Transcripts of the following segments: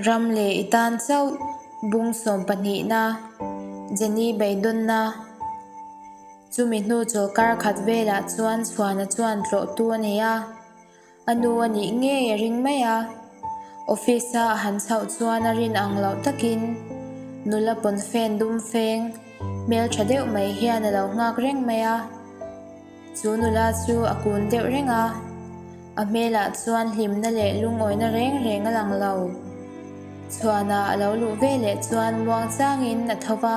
Ram leh i tan chauh bung sawm pahnihna, Jenny beidawnna. Chumi hnu chawlkar khat velah chuan Chhuana chuan tlawhtu a nei a, a nu a nih ngei a ring mai a. Office a a han chhoh chuan a rin ang loh takin nula pawnfen dum feng hmeltha deuh mai hian a lo nghak reng mai a. Chu nula chu a kun deuh reng a, a hmelah chuan hlimna leh lungawina reng reng a lang lo. Chhuana a lo luh ve leh chuan muang changin a tho va,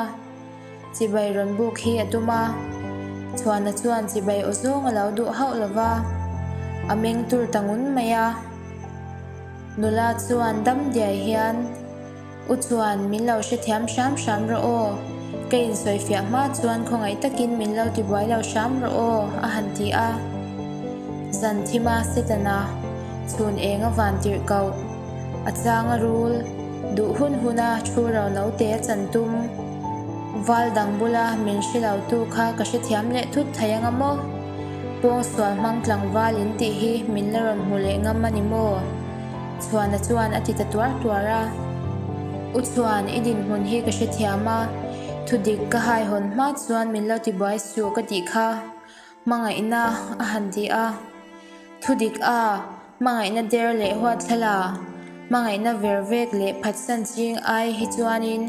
chibai rawn buk hi a tum a. Chhuana chuan chibai aw zawng a lo duh hauh lo va, a meng tur ta ngun mai a. Nula chuan dam diai hian. U chuan min lo hrethiam hram hram rawh aw, ka insawifiah hma chuan khawngaih takin min lo tibuai lo hram rawh aw, a han ti a. Zan thima Setana chhun eng a van tirh koh, a chang a rul, duh hun huna thu ro note a chan tum. Val dang bula min hre lo tu kha ka hrethiam leh thut thei anga maw? Pawngsual hmang tlangval in tih hi min la rawn hmu leh ngam a ni maw? Chhuana chuan a ti ta tuar tuar a. U Chhuan, i dinhmun hi ka hrethiam a, thudik ka haihawn hma chuan min lo tibuai suh ka tih kha, hmangaihna a han ti a. Thudik a, hmangaihna der leh huatthlala, hmangaihna ver vek leh phatsan ching ai hi chuanin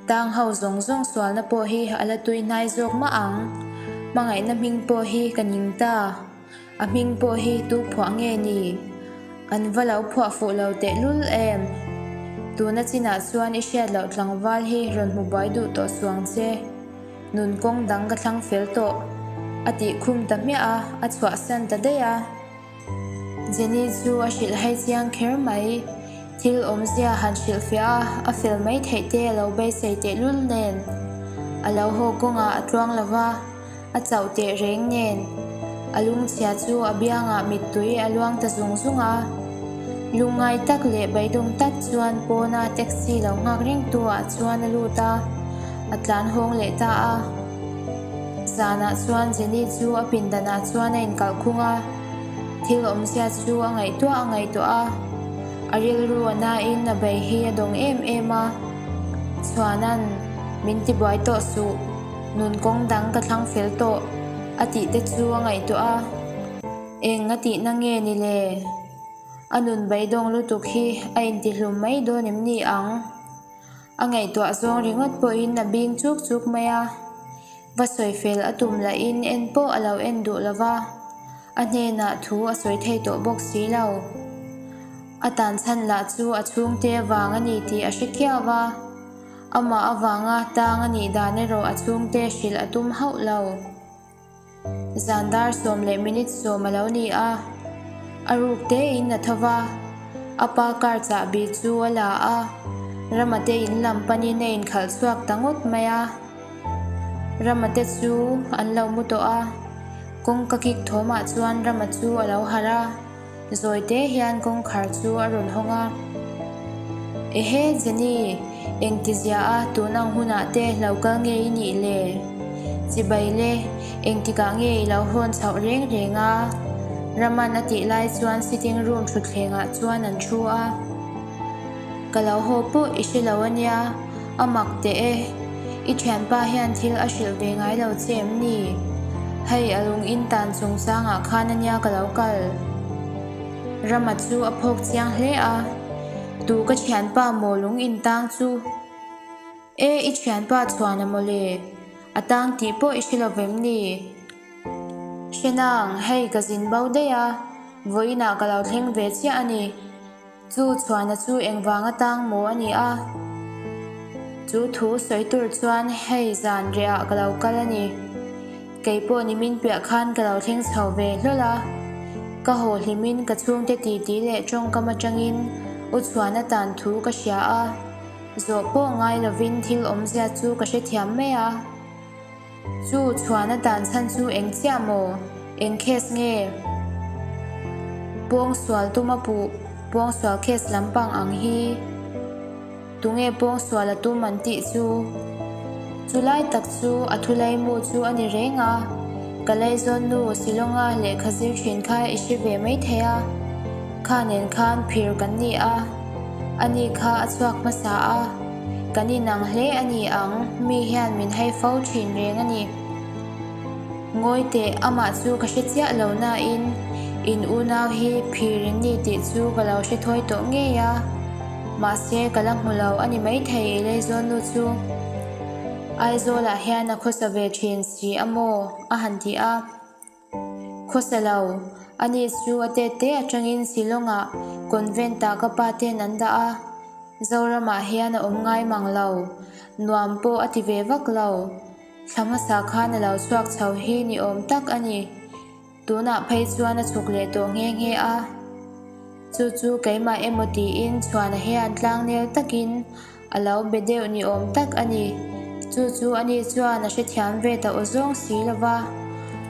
tang ho zawng zawng sualna pawh hi a la tui hnai zawk mah ang. Hmangaihna hming pawh hi ka ning ta. A hming pawh hi tu phuah nge ni? An va lo phuah fuh lo tehlul em? Tuna chinah chuan i hriat loh tlangval hi rawn hmu buai duh tawh suang che. Nun kawng dang ka thlang fel tawh. A tih khum ta hmiah a, a chhuahsan ta daih a. Jenny chu a hrilh hai chiang kher mai. Thil awmzia han hrilhfiah a, a fel mai theih te a lo beisei tehlul nen. A lo haw kawngah a tluang lo va. A chauh teh reng nen, a lungchhia chu a biangah mittui a luang ta zung zung a. Lungngai tak leh beidawng tak chuan pawna taxi lo nghak reng tu ah chuan a lut a, a tlan hawng leh ta a. Zanah chuan Jenny chu a pindanah chuan a inkalh khung a, thil awmzia chu a ngaihtuah a ngaihtuah a, a rilru a nain a bei hi a dawng em em a. Chhuanan, Min tibuai tawh suh. Nun kawng dang ka thlang fel tawh a tih te chu a ngaihtuah a, eng a tihna nge ni le? A nun beidawng lutuk hi a intihlum mai dawn em ni ang? A ngaihtuah zawng ringawt pawhin a bing chuk chuk mai a, va sawi fel a tum lahin en pawh a lo en duh lo va, a hnenah thu a sawi thei tawh bawk si lo. A tanchhan lah chu a chhungte vang a ni tih a hre khiau va. Amah avanga tang a nih dan erawh a chhungte hrilh a tum hauh lo. Zan dar sawm leh minute sawm a lo ni a, a ruk tein a tho va, a pa car chahbi chu a la a, Ramate in lam panin a inkhalh chhuak ta ngawt mai a. Ramate chu an lo mu tawh a, kawngka kik thawmah chuan Rama chu a lo harh a. Zawi te hian kawngkhar chu a rawn hawng a. Ehe Jenny, engtizia a tun ang hunah te lo kal nge i nih le? Chibai le, engtikah nge i lo hawn chhoh reng reng a? Raman a tih lai chuan sitting room thutthlengah chuan an thu a. Ka lo haw pawh i hre lo a nia, a mak teh e. I thianpa hian thil a hrilh ve ngai lo che em ni? Hei a lung in tan chungchangah khan a nia ka lo kal. Rama chu a phawk chiang hle a, Tu ka thianpa maw lung in tang chu? E i thianpa chhuan a maw le? A tang tih pawh i hre lo vem ni? Hre nang, hei ka zin bo daih a, vawiinah ka lo thleng ve chiah a ni. Chu chhuana chu engvang atang maw a ni a? Chu thu sawi tur chuan hei zan rehah ka lo kal a ni. Kei pawh nimin piah khan ka lo thleng chho ve hlawl a. Ka haw hlimin ka chhungte titi leh tawngkam atangin u chhuana tan thu ka hria a. Zawh pawh ngai lovin thil awmzia chu ka hrethiam mai a. Chu chhuan a tan chhan chu eng chiah maw? Eng case nge? Pawngsual tum a puh, pawngsual case lampang ang hi. Tunge pawngsual a tum an tih chu? Chu lai tak chu a thulaimu chu a ni reng a, ka laizawn nu Shillonga lehkha zir thin kha i hre ve mai thei a, kha nen khan phir kan ni a. Ani kha a chhuak hmasa a, kan inang hle a ni ang, mi hian min hei fo thin reng a ni. Ngawi teh, amah chu ka hre chiah lo nain in unau hi phir in ni tih chu ka lo hre thawi tawh ngei a, mahse ka la hmu lo a ni maithei i Leizawnnu chu. Aizawlah hian a khawsa ve thin si a maw? a han ti a. Khawsa lo, ani chu a tet te atangin Shillong-ah convent-ah ka pa ten an dah a, Zoramah hian a awm ngai mang lo, nuam pawh a ti ve vak lo. Thla hmasa khan a lo chhuak chho hi ni awm tak a ni. Tunah phei chuan a chhuk leh tawh nghe nghe a. Chu chu keimah emaw tiin Chhuana hian tlangnel takin A lo be deuh ni awm tak a ni. Chu chu ani chuan a hrethiam ve ta aw zawng si lo va.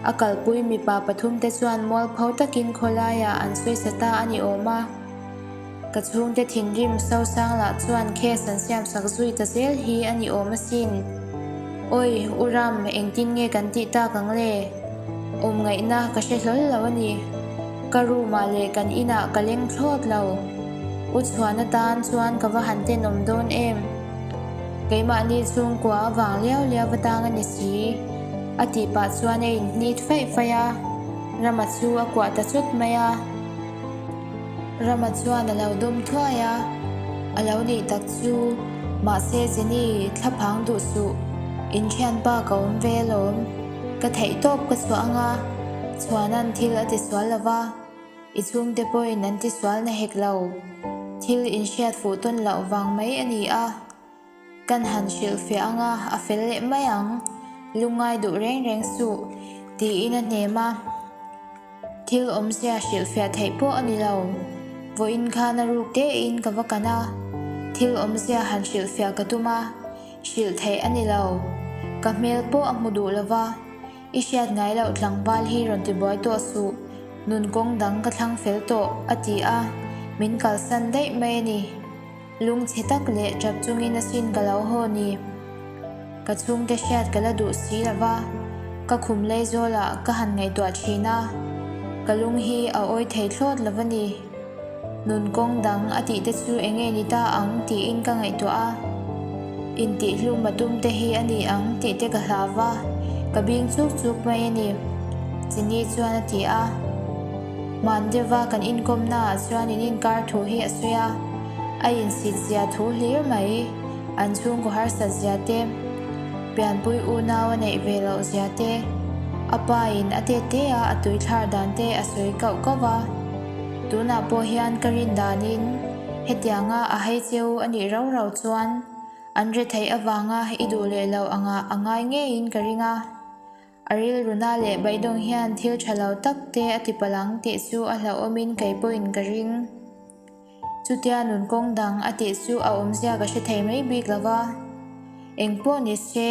A kalpui mipa pathumte chuan mualpho takin khawlaiah an sawisa ta a ni awm a. Ka chhungte thinrim sosang lah chuan case an siamsak zui ta zel hi a ni awm asin. Awi, U Ram, engtin nge kan tih tak ang le? Awm ngaihna ka hre hlawl lo a ni. Ka room ah leh kan inah ka leng thlawt lo. U chhuan atan chuan ka va han tenawm dawn em? Keimahni chhungkua avang liau liau va tang a ni si. A tih pah chuan a inhnit faih faih a, Rama chu a kuah ta chawt mai a. Rama chuan a lo dawm thuai a, a lo nih tak chu, mahse Jenny thlaphang duh suh, in thianpa ka awm ve alawm, ka theih tawp ka chhuah anga, Chhuanan thil a ti sual lo va, i chhungte pawhin an ti sual na hek lo, thil in hriat fuh tawn loh vang mai a ni a. Kan han hrilhfiah anga a fel leh mai ang, lungngai duh reng reng suh, tiin a hnem a. Thil awmzia hrilhfiah theih pawh a ni lo. Vawiin khan a ruk tein ka va kan a, thil awmzia han hrilhfiah ka tum a, hrilh theih a ni lo. Ka hmel pawh a hmu duh lo va, I hriat ngai loh tlangval hi rawn ti buai tawh suh, nun kawng dang ka thlang fel tawh, a ti a, min kalsan daih mai a ni. Lungchhe tak leh tap chungin asin ka lo haw ni. Ka chhungte hriat ka la duh si lo va, ka khum lei zawlah ka han ngaihtuah thin a, ka lung hi a awi thei thlawt lo va ni. Nun kawng dang a tih te chu eng nge ni ta ang tiin ka ngaihtuah a, intihhlum a tum te hi a ni ang tih te ka hlau va, ka bing chuk chuk mai a ni, Chini chuan a ti a. Hman deuha kan inkawmnaah chuan in inkar thu hi a sawi a, a insit zia thu hlir mai, an chhungkaw harsat zia te, pianpui unau a neih ve loh zia te, a pa in a tet te a a tui thlar dan te a sawi kauh kauh va. Tunah pawh hian ka rin danin hetianga a hei cheu a nih rau rau chuan an retheih avanga i duh leh loh angah a ngai ngeiin ka ring a. A rilruna leh beidawng hian thil tha lo tak te a ti palh ang tih chu a hlauhawmin kei pawhin ka ring. Chutia nun kawng dang a tih chu a awmzia ka hre thei mai bik lo va. Engpawh ni se,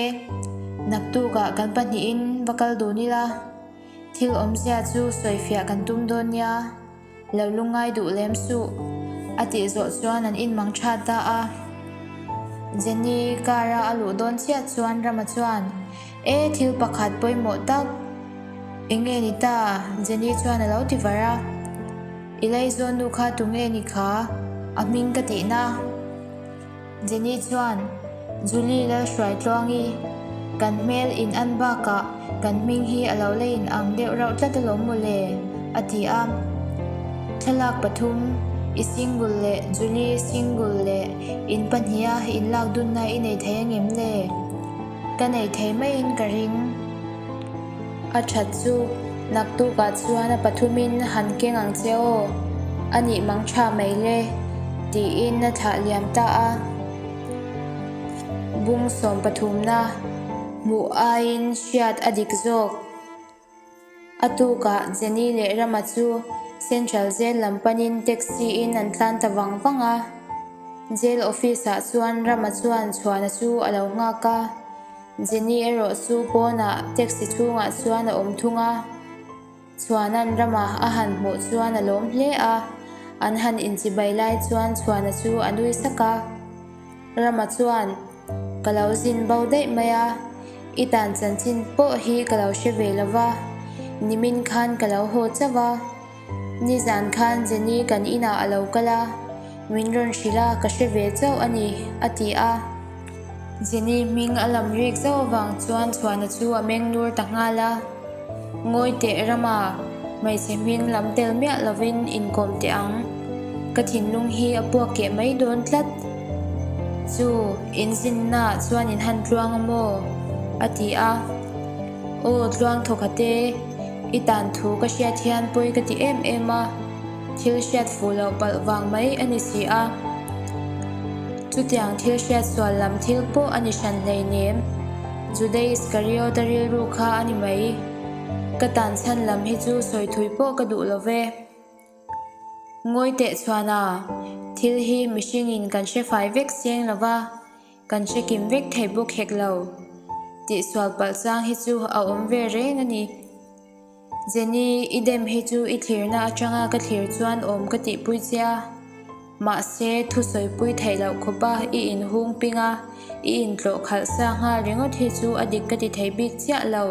naktukah kan pahnihin va kal dun ila, thil awmzia chu sawifiah kan tum dawn nia. Lo lungngai duh lem suh, a tih zawh chuan an inmang tha ta a. Jenny car a a luh dawn chiah chuan Rama chuan, E, thil pakhat pawimawh tak eng nge ni ta? Jenny chuan a lo ti var a. I laizawn nu kha tu nge ni kha? A hming ka tihna. Jenny chuan, Julie Lalhruaitluangi, kan hmel in an bakah kan hming hi a lo la in ang deuh rauh tlat alawm mawle, a ti a. Thlalak pathum, i single leh Julie single leh in pahniha inlak dunna i nei thei angem le? Ka nei thei maiin ka ring. A that chu naktukah chuan a pathumin han keng ang che aw, a nih mang tha mai le, tiin a thlah liam ta a. Bung sawm pathumna hmuh aiin hriat a dik zawk. A tukah Jenny leh Rama chu Central Jail lam panin taxi in an tlan ta vang vang a. Jail office ah chuan Rama chuan Chhuana chu a lo nghak a. Jenny erawh chu pawnah taxi chhungah chuan a awm thung a, Chhuana'n rama a han hmuh chuan a lawm hle a, an han inchibai lai chuan Chhuana chu a nui sak a. Rama chuan, Ka lo zin bo daih mai a, i tan chanchin pawh hi ka lo hre ve lo va, nimin khan ka lo haw chauh a. Nizan khan Jenny kan inah a lo kal a, Min rawn hrilh a, ka hre ve chauh a ni, a ti a. Jenny hming a lam rik zauh avang chuan Chhuana chu a meng nur ta nghal a. Ngawi teh Rama, hmeichhe hming lam tel miah lovin inkawm teh ang. Ka thinlung hi a puak keh mai dawn tlat. Chu, inzinnaah chuan in han tluang a maw? a ti a. Aw tluang thawkhate, i tan thu ka hriat hian pawi ka ti em em a. Thil hriat fuh loh palh vang mai a ni si a. Chutiang thil hriat sual lam thil pawh a ni hran hleinem. Juda Iskariota rilru kha a ni mai. Ka tan chhan lam hi chu sawi thui pawh ka duh lo ve. Ngawi teh chhuana, thil hi mihringin kan hre fai vek seng lo va, kan hre kim vek thei bawk hek lo. Tihsual palh chang hi chu a awm ve reng a ni. Jenny, i dem hi chu i thlirna atanga ka thlir chuan awm ka tihpui che a. Mahse, thusawipui theih loh khawpa i inhung ping a, i intlawh khalh sa nghal ringawt hi chu a dik ka ti thei bik chiah lo.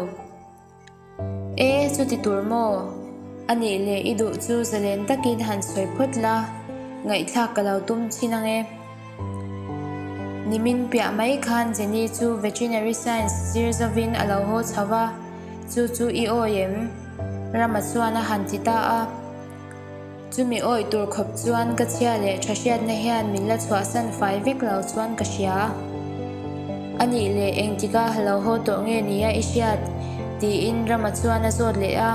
E, chuti tur maw? A nih leh i duh chu zalen takin han sawi phawt la, ngaihthlak ka lo tum chhin ang e. Nimin piah mai khan Jenny chu Veterinary Science zir zovin a lo haw chho va, chu chu i awi em? Rama chuan a han ti ta a. Chumi awi tur khawp chuan ka chhia leh tha hriatna hian min la chhuahsan fai vek lo chuan ka hria. A nih leh engtika lo haw tawh nge nia i hriat? tiin Rama chuan a zawt leh a.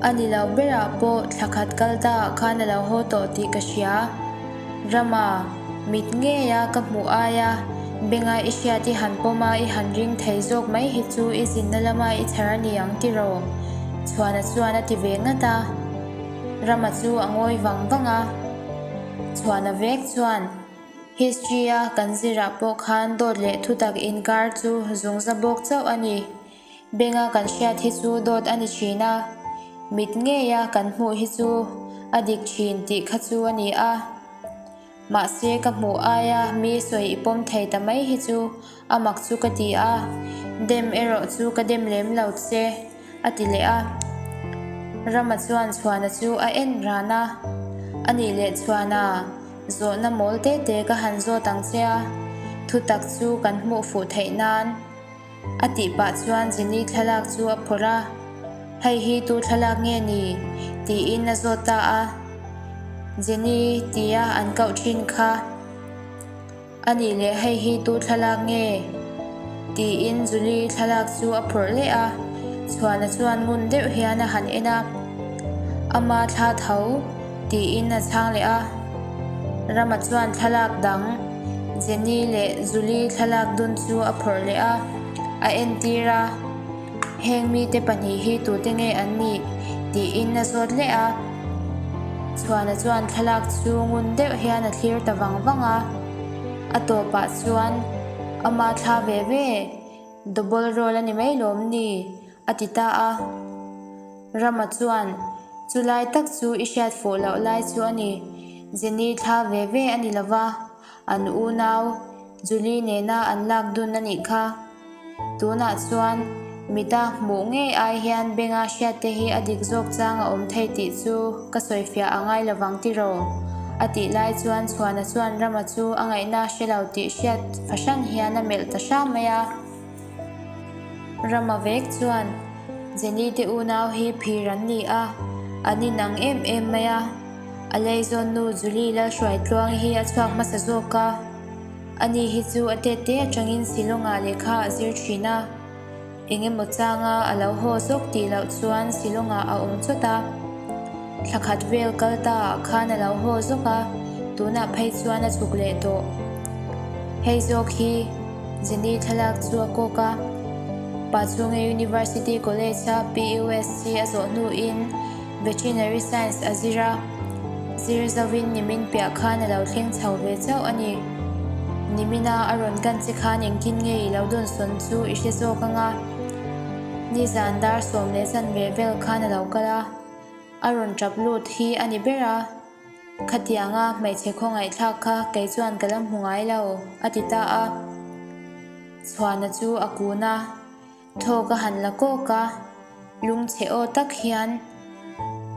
A ni lo berah pawh thla khat kal ta ah khan a lo haw tawh tih ka hria. Rama, mit ngeia ka hmuh aia benga i hriat i han pawm a i han ring thei zawk mai hi chu i zinna lama i chhar a ni ang tiraw? Chhuana chuan a ti ve ngat a. Rama chu a ngawi vang vang a. Chhuana vek chuan, History-a kan zirah pawh khan dawt leh thutak inkar chu zungza bawk chauh a ni. Benga kan hriat hi chu dawt a ni thin a, mit ngeia kan hmuh hi chu a dik thin tih kha chu a ni a. Mahse ka hmuh aia mi sawi i pawm thei ta mai hi chu a mak chu ka ti a, dem erawh chu ka dem lem lo che, a ti leh a. Rama chuan Chhuana chu a en ran a, A nih leh Chhuana, zawhna mawl te te ka han zawt ang che a, thutak chu kan hmuh fuh theih nan. A tih pah chuan Jenny thlalak chu a phawrh a, Hei hi tu thlalak nge ni? tiin a zawt ta a. Jenny tia an koh thin kha. A nih leh hei hi tu thlalak nge? tiin Julie thlalak chu a phawrh leh a, Chhuana chuan ngun deuh hian a han en a. Ama thla tho. Tiin a chhang leh a. Rama chuan thlalak dang Jenny leh Julie thlalak dun chu a phawrh leh a, a entir a. Heng mite pahnih hi tute nge an nih? tiin a zawt leh a. Chhuana chuan thlalak chu ngun deuh hian a thlir ta vang vang a. A tawpah chuan ama thla ve ve, double role a ni mai lawm ni? a ti ta a. Rama chuan, Chu lai tak chu i hriat fuh loh lai chu a ni. Jenny thla ve ve a ni lova, an unau Julie nena an lak dun a nih kha. Tunah chuan mita hmuh ngei ai hian benga hriat te hi a dik zawk chang a awm thei tih chu ka sawifiah a ngai lovang tiraw? A tih lai chuan Chhuana chuan Rama chu a ngaihna hre lo tih hriat fahran hian a melh ta hram mai a. Rama vek chuan Jenny te unau hi phir an ni a, an inang em em mai a. A leizawn nu Julie Lalhruaitluang hi a chhuak hmasa zawk a. Ani hi chu a tet te atangin Shillong-ah lehkha a zir thin a. Eng emaw changa a lo haw zawk tih loh chuan Shillong-ah a awm chawt a. Thla khat vel kal ta ah khan a lo haw zawk a, tunah phei chuan a chhuk leh tawh. Hei zawk hi Jenny thlalak chu a kawk a, Pachhunga University College-a PUSC a zawh hnuin Veterinary Science a zir a, zir zovin nimin piah khan a lo thleng chho ve chauh a ni. Nimina a rawn kan che khan engtin nge i lo dawnsawn chu i hre zawk ang a, nizan dar 10 leh ve vel khan a lo kal a, a rawn tap lut hi a ni ber a. Khatianga hmeichhe khawngaihthlak kha kei chuan ka la hmu ngai lo, a ti ta a. Chhuana chu a kun a, thawk a han la kawk a, lungchhe aw tak hian.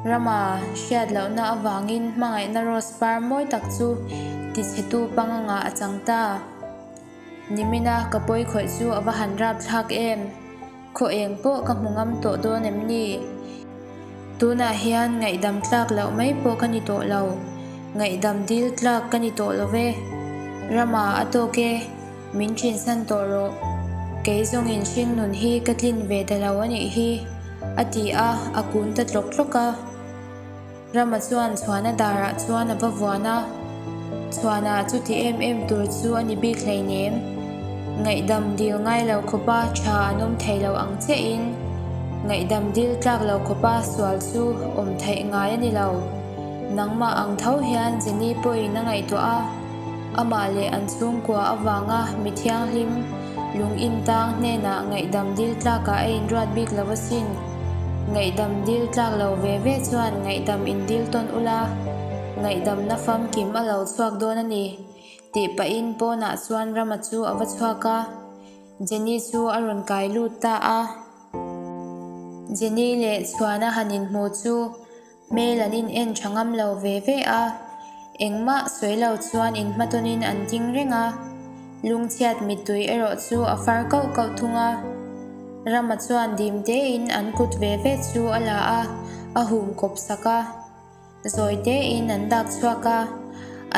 Rama hriat lohna avangin hmangaihna rose par mawi tak chu tichhetu pangangah a chang ta. Nimina ka pawi khawih chu a va han rap thlak em! Khaw eng pawh ka hmu ngam tawh dawn em ni? Tunah hian ngaihdam tlak loh mai pawh ka ni tawh lo. Ngaihdam dil tlak ka ni tawh lo ve. Rama a tawk e, min ṭhinsan tawh rawh. Kei zawngin hringnun hi ka tlin ve ta lo a nih hi, a ti a, a kun ta tlawk tlawk a. Rama chuan Chhuana darah chuan a va vuan a, Chhuana chuti em em tur chu a ni bik hleinem. Ngaihdam dil ngai lo khawpa tha an awm thei lo ang chiahin ngaihdam dil tlak lo khawpa sual chu awm theih ngai a ni lo. Nangmah ang tho hian Jenny pawhin a ngaihtuah a, amah leh an chhungkua avanga mi thianghlim lung intang hnenah ngaihdam dil tlakah a inruat bik lo asin. Ngaihdam dil tlak lo ve ve chuan ngaihdam in dil tawn ula, ngaihdamna famkim a lo chhuak dawn a ni, tih pahin pawnah chuan Rama chu a va chhuak a, Jenny chu a rawn kai lut ta a. Jenny leh Chhuana han inhmu chu Hmel an in en tha ngam lo ve ve a, engmah sawi lo chuan in hmatawnin an ding reng a, lungchhiat mittui erawh chu a far kauh kauh thung a. Rama chuan dim tein an kut ve ve chu a la a, a hum kawp sak a. Zawi tein an dak chhuak a,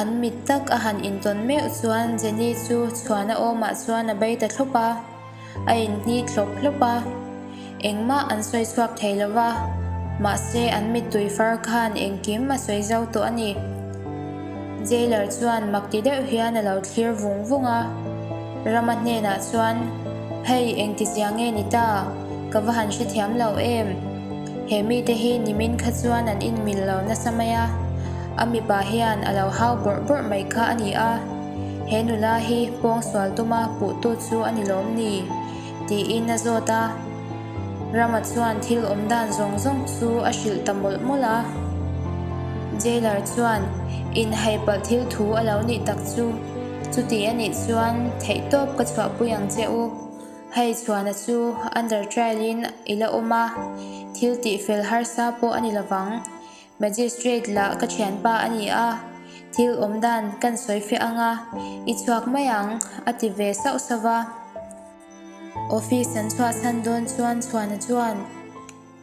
an mit tak a han intawn meuh chuan Jenny chu chhuana awmah chuan a bei ta thlawp a. A inhni thlawp hlawp a, engmah an sawi chhuak thei lo va, mahse an mittui far khan engkim a sawi zo tawh a ni. Jailer chuan mak ti deuh hian a lo thlir vung vung a, Rama hnenah chuan, Hei engtizia nge ni ta? Ka va han hrethiam lo em? He mite hi nimin kha chuan an inmil lo nasa mai a, a mipa hian a lo hau bawrh bawrh mai kha a ni a. He nula hi pawngsual tuma puhtu chu a ni lawm ni? tiin a zawt a. Rama chuan thil awm dan zawng zawng chu a hrilh ta mawlh mawlh a. Jailer chuan inhaipalh thil thu a lo nih tak chu, chuti a nih chuan theihtawp ka chhuahpui ang che u. Hei chhuana chu under trial in i la awm a, thil tihfel harsa pawh a ni lovang. Magistrate lah ka thianpa a ni a, thil awm dan kan sawi fiah ang a, i chhuak mai ang, a ti ve sauh sauh va. Office an chhuahsan dawn chuan Chhuana chuan,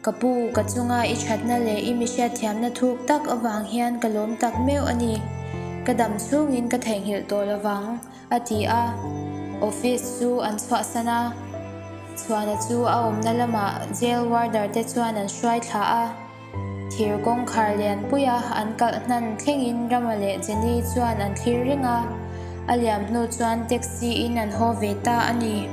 Ka pu, ka chunga i thatna leh i mi hriatthiamna thuk tak avang hian ka lawm tak meuh a ni. Ka dam chhungin ka theihnghilh tawh lovang, a ti a. Office chu an chhuahsan a, Chhuana chu a awmna lamah jail warder te chuan an hruai thla a. Thir kawngkhar lianpuia an kalh hnan thlengin Rama leh Jenny chuan an thlir reng a, a liam hnu chuan taxi in an haw ve ta a ni.